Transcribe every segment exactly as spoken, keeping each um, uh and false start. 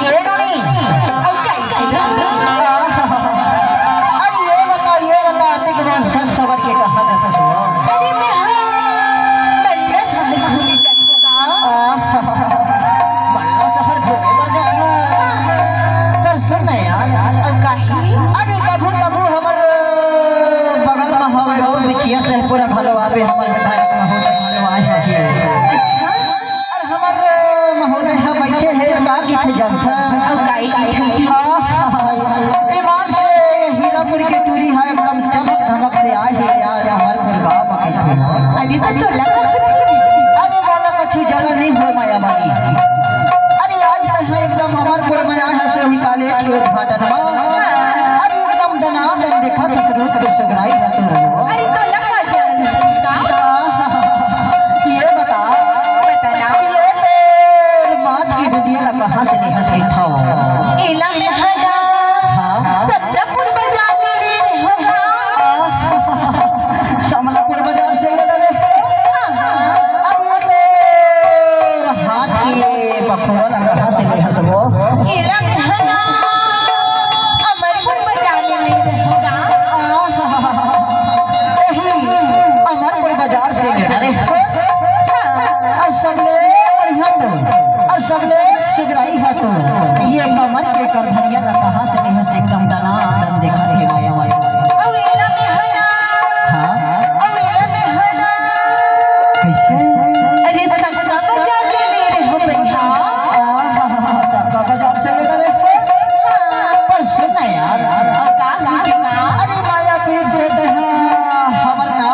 ये नोनी। अउ काई, काई ना? अरे ये बता, ये बता, अतिक मन सच सबर के कहा जाता सो। अरे मैं हाँ, मल्ला शहर घूमे जात हँव। मल्ला शहर घूमे बर जात हँव। पर सुन ना यार, अउ काहे? अरे कभू कभू हमर बगल में हवे वो बिचिया से पूरा घलो आवे, हमर विधायक महोदय घलो आए हे। अच्छा। अरे हमर महोदय ह बइठे हे, का कहिथे जानथस? अउ काई कहिथे? हाँ, ईमान से हीरापुर के टूरी ह एकदम चमक धमक से आए हे यार, हमर पुरवा म कहिथे। अरे त तोला का कहिथे? अरे मोला कछु जलन नइ होय माया वाली। अरे आज मैं ह एकदम अमरपुर में आए हँव, सोही कॉलेज के उद्घाटन में। अरे एकदम दनादन देखत हँव, रूप के सुघराई ह तोर। अरे तोला का जलन होथे का? ये बता, बता ना। ये तोर माथ के बिंदिया ला कहाँ से लेहे हस? एला मैं ह ना हाँ। समलापुर बाजार ले ले रहेंव गा। समलापुर बाजार से ले ले रहे। हाँ, हाँ। अब ये तोर हाथ के बखोरा ला कहाँ से लेहे हस वो? एला मैं ह ना अमरपुर बाजार ले ले रहेंव गा। यही अमरपुर बाजार से ले रहे। हाँ। अउ सबले बढ़िया तो, अउ सबले सुघराई ह तो, ये कमर के करधनिया ला कहाँ से लेहे हस? एकदम दनादन देखत हे माया वाली। अउ एला मैं ह ना। हाँ। अउ एला मैं ह ना। कइसे? अरे सक्का बाजार ले ले रहेंव भइया। आहा, सक्का बाजार से ले रहे। हाँ। पर सुन ना यार, का, का, का? अरे माया पीठ से तैं ह हमर ना,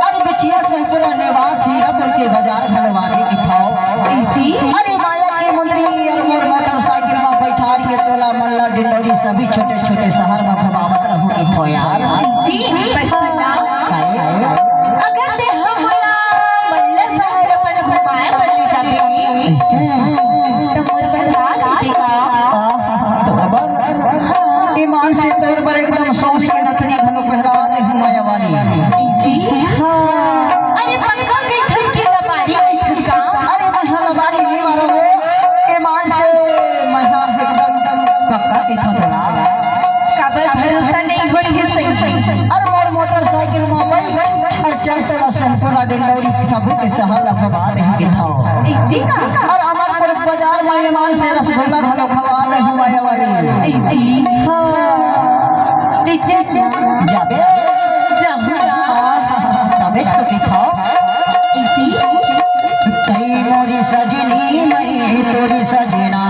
अरे बिचिया सहपुरा निवास हीरापुर के बाजार घलो आगे कहिथस। अइसे? अरे माया के मुंदरी अउ मोर मोटरसाइकिल में बइठार के तोला मल्ला डिंडोरी सभी छोटे छोटे शहर में घुमावत रहूं कहिथस यार। अइसे? बस ना। काहे? अगर तैं ह मोला मल्ला शहर अपन घुमाए बर ले जाबे, अइसे? त मोर बर का कहिबे गा? आहा, तो बर। ईमान से तोर बर एकदम सोने के नथनी घलो पहिरा दे हूँ माया वाली। अइसे? हाँ। अरे पक्का कहिथस कि लबारी कहिथस का? अरे मैं ह लबारी नइ मारँव वो। ईमान से मैं ह एकदम पक्का कहिथँव तोला। काबर भरोसा नइ होत हे सही? अरे मोर मोटरसाइकिल में बइठ अउ चल तोला संतरा डिंडोरी सबो के शहर ला घुमा देहूँ कहिथँव। अइसे का? अउ अमरपुर बाजार में ईमान से रसगुल्ला घलो खवा देहूँ माया वाली। अइसे? हाँ। ले चल। जाबे? जाहूँ। हाँ, तभेच तो कहिथँव। अइसे? तैं मोरी सजनी, मैं तोर सजना।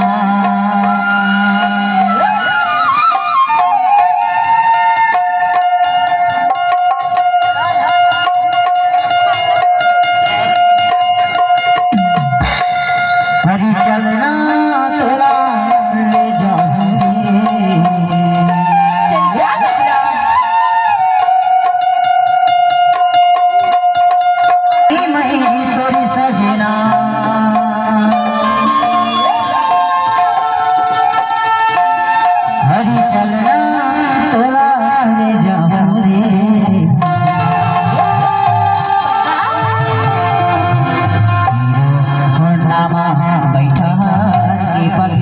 हरी चलना तोला ले जाऊंगी। चल जा। मैं तोर सजना। हरी चलना तोला ले जाऊं रे। होंडा मा बैठा के पग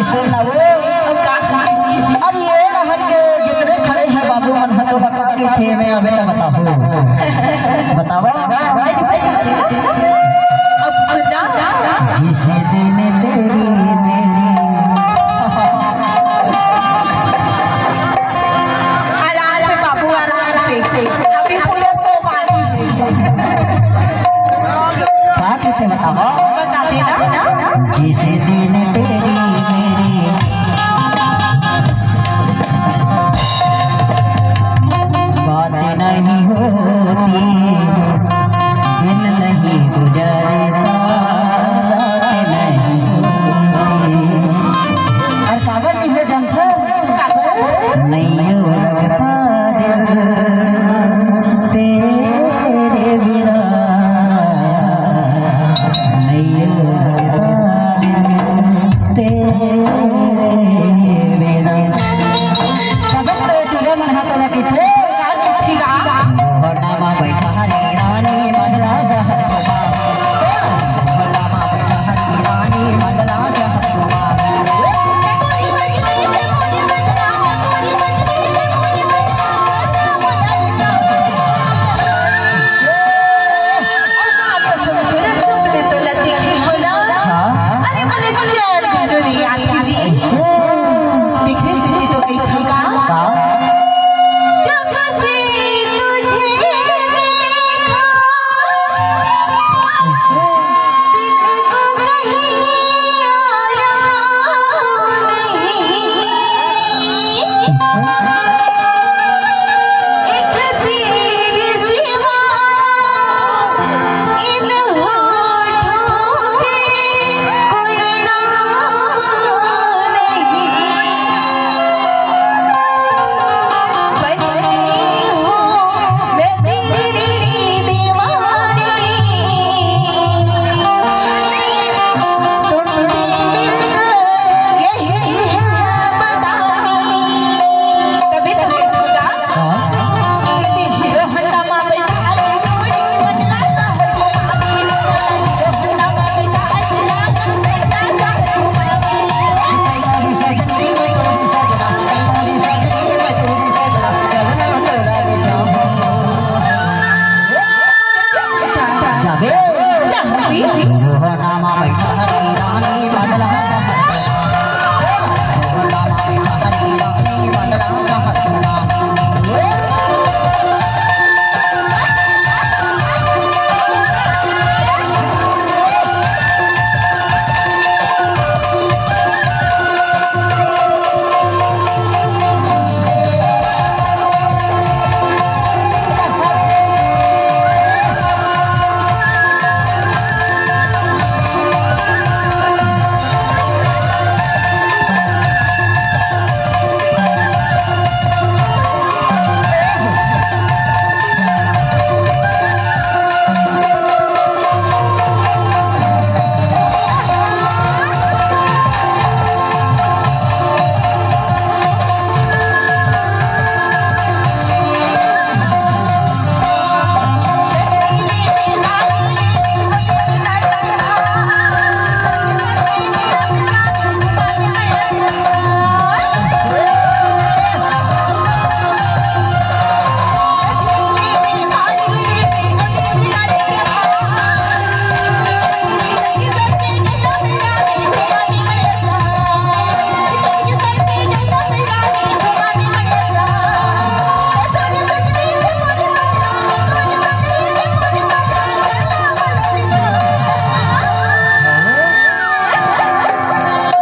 सुन ना वो। अब का कही जी? अब ये रहर के जितने खड़े हैं बाबू मन ह, तो बता के थे मैं अबे तो बताहूँ। बतावा। अब सुना। जिस दिन तेरी मेरी। आराम से बाबू, आराम से। अभी पूरा सो पानी। का कथे बतावा? बता देना। जिस दिन तेरी मेरी बात नहीं होती, दिन नहीं गुजरता, रात नहीं होती। अउ काबर नहीं हो जानता? काबर? नहीं हो रखता दिल तेरे बिना। नहीं हो रखता दिल तेरे बिना। सबक तो चूरे मन हाथ लगी थे। का किथी गा? मोहना मा बैठा हरी रानी, मन राजा हर कुमार। मोहना मा बैठा हरी रानी, मन राजा हर कुमार। हाँ। अरे बोले चार दिन दुनिया की जी। ऐसे? दिख रही स्थिति तो गई थी का? का? जब से तुझे देखा, ऐसे? दिल को कहीं आराम नहीं। ऐसे? एक तेरे सिवा इन होठों पे कोई नाम नहीं। बन गई हूँ मैं तेरी दीवानी। तुमसे मिलकर यही है परेशानी। तभी तो मिठू दा। हाँ। हीरो होंडा मा बैठा आज जोड़ी बदला सहर को मारी। हीरो होंडा मा बैठा आज लाल बदला सहर को मारी। जाबे। जा जी। हीरो होंडा मा बैठा हरी रानी बदला सहर।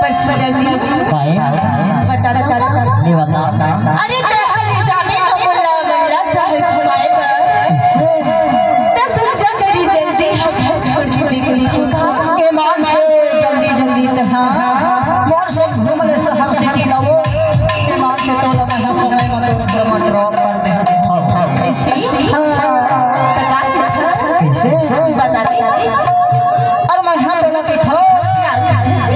परसुदा जी, काहे? बता दो। नहीं बता। अरे तैं ह ले जाबे तो मोला, मोला सहर घुमाए बर। कैसे? तैं ह जा करी जल्दी, हम घर छोड़ के निकल। ईमान से जल्दी जल्दी तैं ह मोर से घूम ले सहर सिटी लावो। ईमान से तो लगा है समय मतलब घर में ड्रॉप कर दे। कैसे? हाँ। तो का किथे? कैसे? बता दे। अरे मैं हाँ तो ना किथे। का, का, कैसे?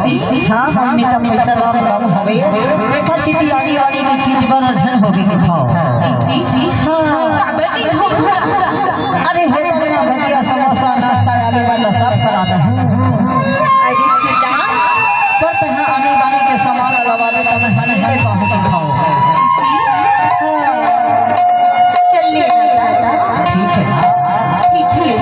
हाँ, हमनी का पैसा दाम कम हवे, एकर सेती आनी बानी के चीज बर झन होबे के भाव। हाँ। काबर नहीं होगा? अरे, होटल में भजिया, समोसा, नाश्ता, आलू वाला सब करा दहूँ। अरे सीता। पर तहाँ आनी बानी के सामान लवावे त मैं हनी नहीं पाहूँ के भाव। चल ले दादा। ठीक है। ठीक है।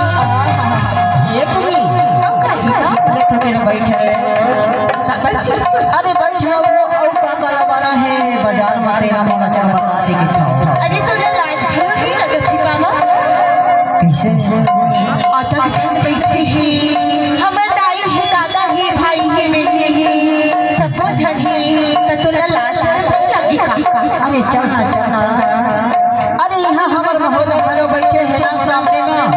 ये तो भी। का कही ना? ले तो मेरे बैठ रे। अरे बैठ रे, वो अउ का का लवाना हे बाजार में, तेला मोला चल बता दे के खाओ। अरे तोला लाज घलो नहीं लगत हे बाबा? कैसे? अतक झन बैठे हे, हमर दाई हे, दादा हे, भाई हे, बेटी हे, सबो झन हे, त तोला लाज नहीं लगे का? अरे चल ना, चल ना। अरे, यहाँ हमर महोदय घलो बैठे हे ना सामने में।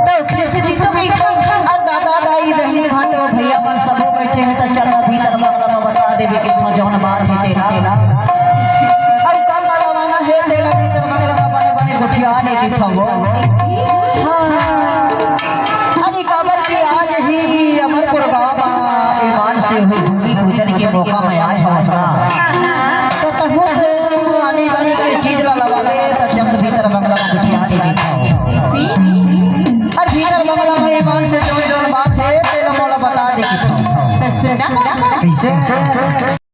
त ओखरे सेती तो बैठा। अरे दादा, दाई, बहिनी, भाई, भैया मन सबो बैठे हे, त चल ना भीतर बंगला में बता देबे के तो जौन बात हे तेला। अरे का का लवाना हे तेला भीतर बंगला में बने बने गोठिया ले के खाओ। हाँ। अरे काबर कि आज ही अमरपुर गांव में ईमान से हुई भूमि पूजन के मौका में आए हो अपना। त तहूँ तो आनी बानी के चीज ला लवाबे, त जब भीतर बंगला में बिठिया दे। अरे भीतर बंगला में ईमान से जौन जौन बात हे, तेला मोला बता दे। त सुना। कैसे?